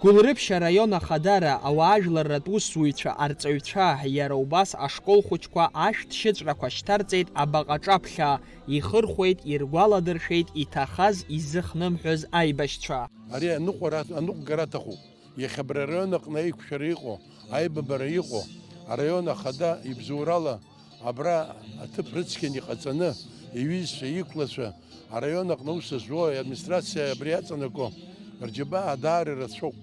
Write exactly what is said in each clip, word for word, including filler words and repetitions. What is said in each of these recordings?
Гәылрыԥшь араион ахадара, ауаажәларратә усзуҩцәа, арҵаҩцәа, иара убас ашкол хәыҷқәа ашәҭшьыҵәрақәа шьҭарҵеит абаҟа ҿаԥхьа, ихырхәеит иргәаладыршәеит иҭахаз изыхнымҳәыз аибашьцәа. Ари аныҟәара, аныҟәгара аҭахуп. Иахьа абра араион аҟны аиқәшәара иҟоу, аибабара иҟоу, араион ахада ибзоурала абра аҭыԥ рыцқьан иҟаҵаны, иҩызцәа, иқәлацәа, араион аҟны аус зуа, администрациа абри иаҵанакуа рџьабаа даара ирацәоуп.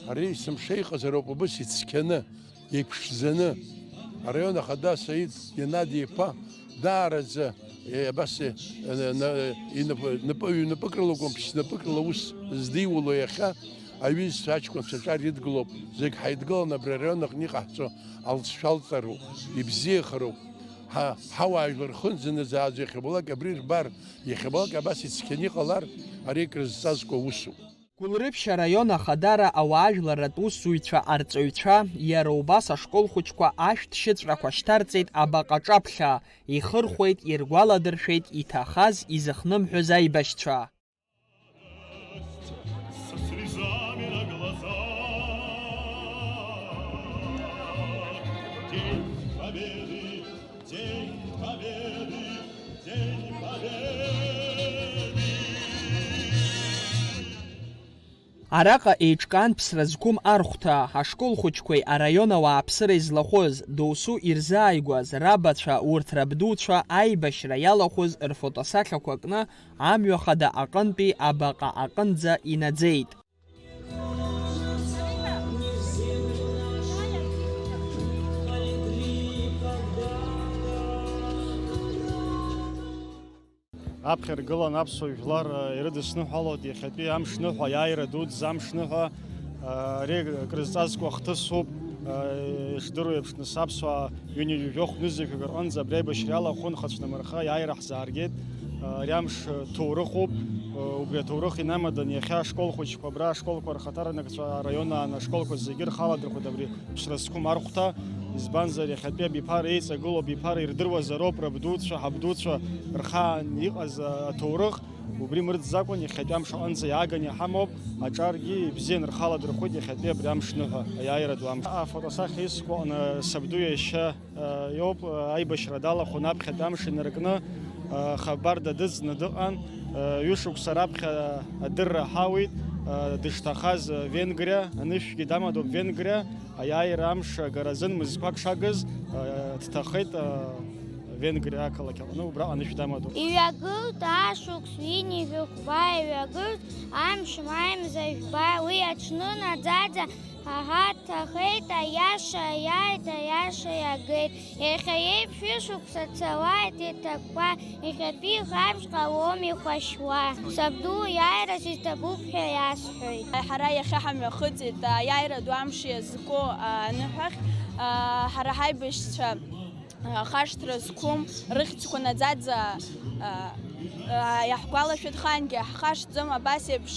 Ари есымша иҟазароуп убыс ицқьаны, иԥшӡаны. Араион ахада Саид Геннади-иԥа даараӡа, е, абас, е, на-, на-, инапы-, напы-, ҩнапык рыла акәым, ԥшь-напык рыла аус здиуло иахьа аҩызцәа аҷкәынцәа аҿар идгылоуп. Зегь ҳаидгыланы абри араион аҟны иҟаҳҵо алҵшәа алҵароуп, ибзиахароуп. Ҳа, ҳауаажәлар рхынӡанаӡааӡо иахьабалак абри рбар, иахьабалак абас ицқьаны иҟалар, ари акрызҵазкуа усуп. Гәылрыԥшь араион ахадара, ауаажәларратә усзуҩцәа, арҵаҩцәа, иара убас ашкол хәыҷқәа ашәҭшьыҵәрақәа шьҭарҵеит абаҟа ҿаԥхьа, ихырхәеит, иргәаладыршәеит иҭахаз изыхнымҳәыз аибашьцәа. Со слезами на глазах. День Победы, День Победы, День Победы. Араҟа еиҿкаан ԥсра зқәым архәҭа, ашкол хәыҷқәеи араион ауааԥсыреи злахәыз, досу ирзааигәаз, рабацәа, урҭ рабдуцәа аибашьра иалахәыз рфотосахьақәа кны, амҩа хада аҟынтәи абаҟа аҟынӡа инаӡеит. Аԥхьа иргылан аԥсуа жәлар, э, ирыдысныҳәалоит иахьатәи амшныҳәа, аиааира дуӡӡа амшныҳәа, э, ари акрызҵазкуа ахҭысуп, э, ишдыру еиԥш, нас аԥсуаа ҩынҩажәи жәохә нызқьҩык рҟынӡа абри аибашьра иалахәын, хацәнамырха аиааира ҳзааргеит, э, ари амш, э, ҭоурыхуп, э, убри аҭоурых инамадан иахьа ашкол хәыҷқәа абра ашколқәа рхаҭарнакцәа араион аан ашколқәа зегьы рхаладырхәит абри ԥсра зқәым архәҭа, избанзар, иахьатәи абиԥара еиҵагылоу абиԥара ирдыруазароуп рабдуцәа, ҳабдуцәа рхаан иҟаз аҭоурых, убри мырӡӡакәан иахьатәи амш аҟынӡа иааганы иҳамоуп, аҿаргьы ибзиан рхаладырхәит иахьатәи абри амшныҳәа, аиааира ду амш. Афотосахьа иску аҟны сабду иашьа, э, иоуп, э, аибашьра далахәын аԥхьатәи амш инаркны, э, хабар дадыҵны дыҟан, э, ҩышықәса раԥхьа адырра ҳауит, э, дышҭахаз, э, Венгриа, анышәгьы дамадоуп Венгриа, аиааира амш агаразын мызқәак шагыз, э, дҭахеит, э, Венгриа ақалақь аҟны, убраҟа анышә дамадоуп. Иҩагылт ашықәс ҩынҩажәи хәба, иҩагылт амш маи мза жәба, уи аҽны наӡаӡа аҳа дҭахеит, аиаша иааит, аиаша иагеит. Иахьа еиԥш ҩышықәса цалааит иҭакқәа, иахьатәи ӷамш ҟалом ихәашьуа. Сабду иааира сиҭабуп ҳәа иасҳәоит. Ҳара иахьа ҳамҩахыҵит аиааира ду амш иазку аныҳәахь. Ҳара ҳаибашьцәа хашҭра зқәым, рыхьӡқәа наӡаӡа иаҳгәалашәеит, хангьы ҳхашҭӡом, абас еиԥш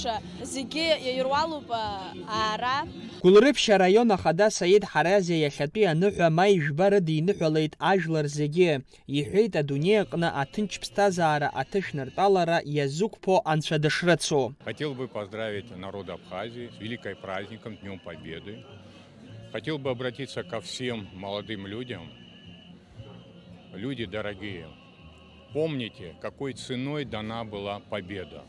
зегьы ируалуп аара. Гәылрыԥшь араион ахада Саид Ҳаразиа иахьатәи аныҳәа маи жәба рыдиныҳәалеит ажәлар зегьы. Иҳәеит, адунеи аҟны аҭынч ԥсҭазаара аҭышәнартәалара иазықәԥо Анцәа дышрыцу. Хотел бы поздравить народ Абхазии с великим праздником, Днём Победы. Хотел бы обратиться ко всем молодым людям. Люди дорогие, помните, какой ценой дана была победа.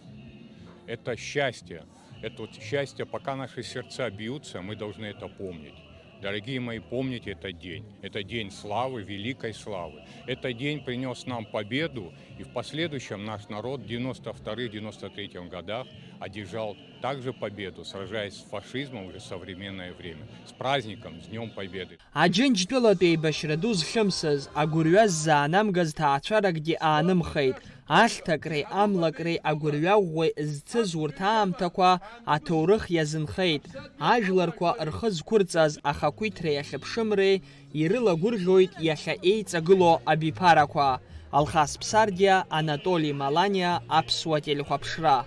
Это счастье, это вот счастье, пока наши сердца бьются, мы должны это помнить. Дорогие мои, помните этот день. Это день славы, великой славы. Этот день принёс нам победу, и в последующем наш народ в девяносто вторых, девяносто третьем годах одержал также победу, сражаясь с фашизмом уже в современное время. С праздником, с Днём Победы! Аџьынџьтәылатә еибашьра ду зхьымсыз, агәырҩа ззаанамгаз ҭаацәаракгьы аанымхеит. Ахьҭакреи амлакреи агәырҩа ӷәӷәа зцыз урҭ аамҭақәа аҭоурых иазынхеит. Ажәларқәа рхы зқәырҵаз ахақәиҭреи ахьыԥшымреи ирылагәырӷьоит иахьа еиҵагылоу абиԥарақәа. Алхас Ԥсардиа, Анатоли Маланиа, Аԥсуа телехәаԥшра.